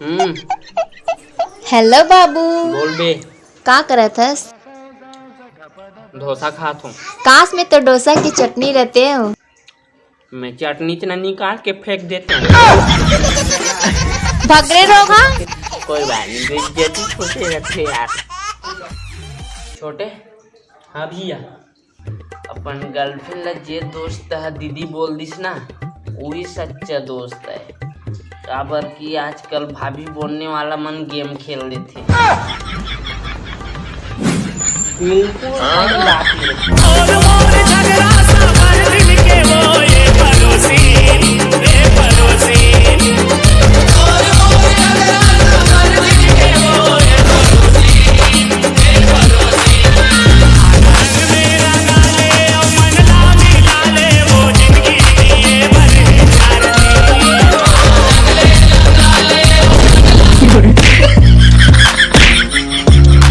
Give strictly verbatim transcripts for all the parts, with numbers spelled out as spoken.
हम्म। Hello बाबू। बोल बे। का करत हस? डोसा खात हूँ। काश में तो डोसा की चटनी रहते हो। मैं चटनी च ना निकाल के फेंक देते हूँ। भगरे रोगा। कोई बात नहीं, बेइज्जती छोटे रखे यार। छोटे, हाँ भैया, अपन गर्लफ्रेंड ला जे दोस्त ह दीदी बोल दिस ना, वही सच्चा दोस्त है। काबर कि आजकल भाभी बोलने वाला मन गेम खेल लेथे। बिल्कुल सही बात है।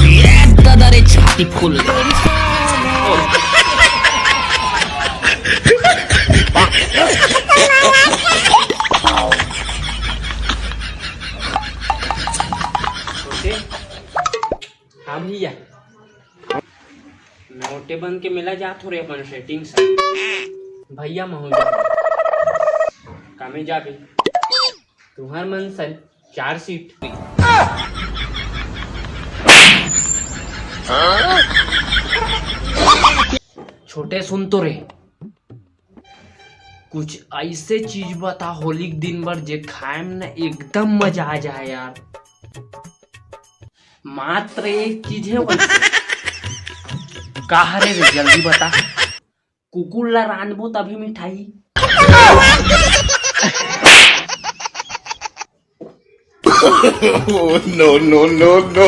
ये दादा रे, छाती फूल गया। छोटे, हाँ भैया, मोटे बन के मेला जात हो रे अपन सेटिंग से। भैया महू जा, कामे जाबे। तुहर मन सन चार सीट। छोटे सुन तो रे, कुछ ऐसे चीज बता होली के दिन बर जे खाए में ना एकदम मजा आ जाए यार। मात्र एक चीज है वैसे। का हरे रे, जल्दी बता। कुकुर ला रांधबो तभी मिठाई। Oh, no, no, no, no.